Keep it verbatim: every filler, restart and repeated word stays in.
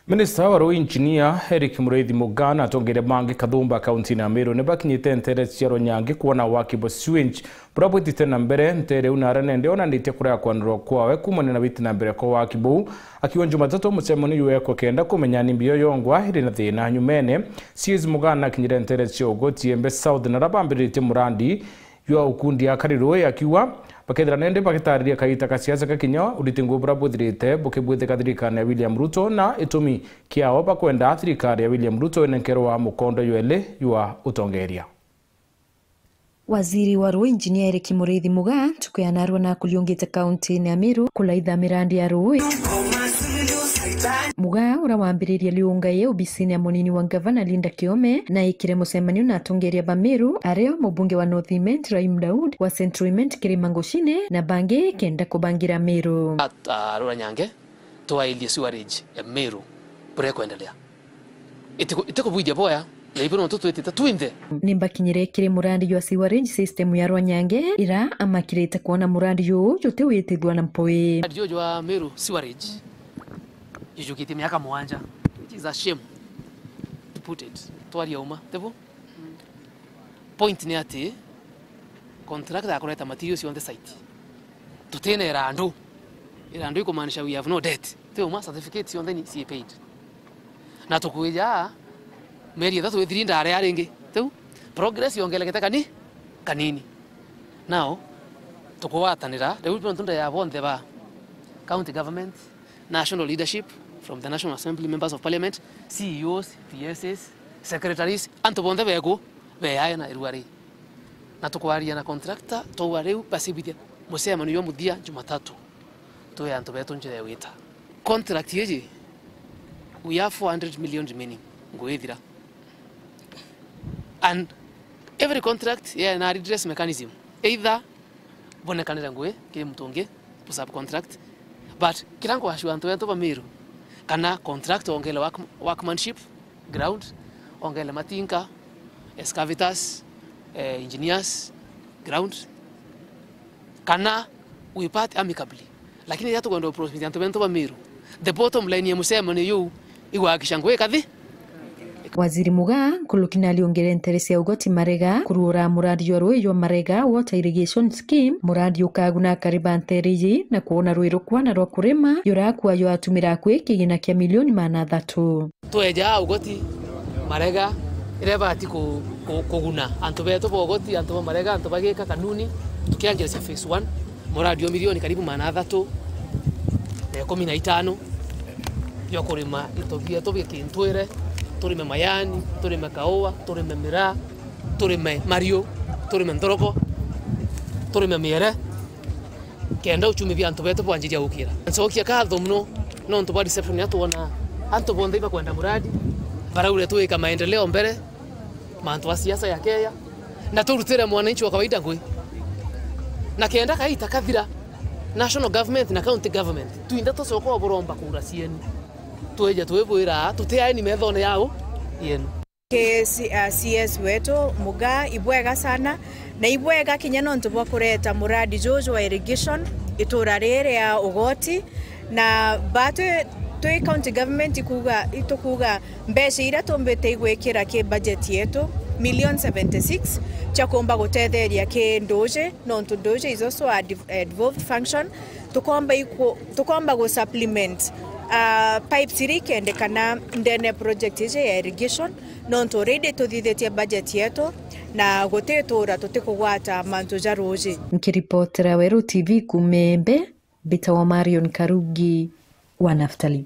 Minista wa ruu Injinia Eric Muriithi Mugaa na atongeria bangi kathumba kauntiine ya Meru ni bakinyite nteere cia Rwanyange kwona waki bwa sewage buria bwitite na mbere nteere iu, na aria nende onanitie kuria kwanirwa kwawe kuumania na witi na mbere kwa waki buu. Akiuga Jumatatu mucemanio juu ekwa kenda kumenya ni mbio yongwa iri na thina nyumene. C S Mugaa nakinyire nteere cia Ugoti Embe South na aria bambiritie murandi jwa ukundi akari rui, akiuga bakethira nende bagitariria kaita ka siasa gakinya, uriti nguu buria buthirite bukibwithika thirikari ya William Ruto na itumi kiao bakwenda thirikari ya William Ruto inenkerwa mukondo jweli jwa utongeria. Waziri wa ruu Injinia Eric Muriithi Mugaa ntuku ya narua nakuriungite kauntiine ya Meru kulaitha mirandi ya rui. Mugaa, uria wambiririe liunga ii obisine ya munini wa ngavana Linda Kiome, naikire mucemanio na atongeria ba Meru, ario mubunge wa North Imenti Rahim Daud, wa Central Imenti Kirima Nguchine na bangi kenda kubangira Meru. At, uh, Rwanyange, twairie sewerage ya Meru buria ikwendelea. Itiku-, itikubwithia boya, na ibu nontu twitite twinthe. Nimbakinyire kiri murandi jwa sewerage system ya Rwanyange, ira amakirite kwona murandi juu jutiwitithua na mpui. Murandi juu jwa Meru sewerage jujukitie miaka mugwanja, which is a shame, to put it, twaria uma, tibu? Point ni ati, contractor akureta materials cionthe site. Tutina irandu. Irandu ikumaanisha we have no debt. Ti uma, certificate cionthe ni ci paid. Na tukwija mieri ithatu ithiri ndare ya ringi. Tiu, progress yongerekete kani-, kanini. Now, tukugwatanira, riu nontu ndeya bonthe ba county government, national leadership, from the National Assembly, members of parliament, C E Os, P S As, secretaries, antu bonthe beku, beyae na irua ri. Na tukwaria na contractor, twauga riu basibithia mucemanio jwa muthia Jumatatu, twi antu betu njira ya gwita. Contract iji, we have four hundred million remaining, ngwithira. And every contract yena redress mechanism. Either bonekanire ngui kiri muntu ungi, bu subcontract. But kira nkwashua antu betu ba Meru, kana contract ongele work-, workmanship, ground, ongele matinka, excavators, eh, engineers, ground, kana we part amicably. Lakini riria tukwenda upromise antu betu ba Meru, the bottom line ya mucemanio juu, igwakisha ngui kathi. Waziri Mugaa nkuruki nariongere ntere cia ugoti Marega kuruura murandi jwa ruui jwa Marega Water Irrigation Scheme, murandi ukaguna akari ba ntere iji na kwona ruui rukwana rwa kurima jurakua jwatumira akui kigina kia milioni maana athatu. Tweja ugoti Marega iria ibati ku-, ku-, kuguna antu betu ba ugoti, antu ba Marega, antu ba Gika, Kanuni, tukianjiricia phase one, murandi wa milioni karibu maana athatu na ikumi na itano jwa kurima into bietu bia kintwire, turime majani, turime kaua, turime miraa, turime mariu, turime nthoroko, turime miere, kenda uchumi bia antu betu bwanjiria gukira. Ncokia nkatho mono nontu bwa reception iria twona, antu bonthe ibakwenda murandi, baraure twika maendeleo mbere, mantu a siasa yakeya, na turutire mwananchi wa kawaida ngui. Na kenda kaita kathira, national government na county government, twinthe tucoka uburomba kura cienu. Twija twibwira, tutiaeni methone yao yenu. Ki C-, uh, C S wetu Mugaa, ibwega sana, na ibwega kinya nontu bwa kureta muradi juju wa irrigation itura riri ria Ugoti, na ba twi, twi county government ikuga, itukuga mbeca iria tumbite igwikira ki budget yetu, million seventy six, cia kumba gutetheria ki nduji, nontu nduji is also a dev-, a devolved function, tukomba iku-, tukomba gu supplement, uh, pipes iria ikendekana ndene project iji ya irrigation, nontu already tuthithitie budget yetu na guti itura tutikugwata mantu ja ruuji. Nkiripotera Weru T V kuuma Embe, mbitawa Marion Karugi wa Naftali.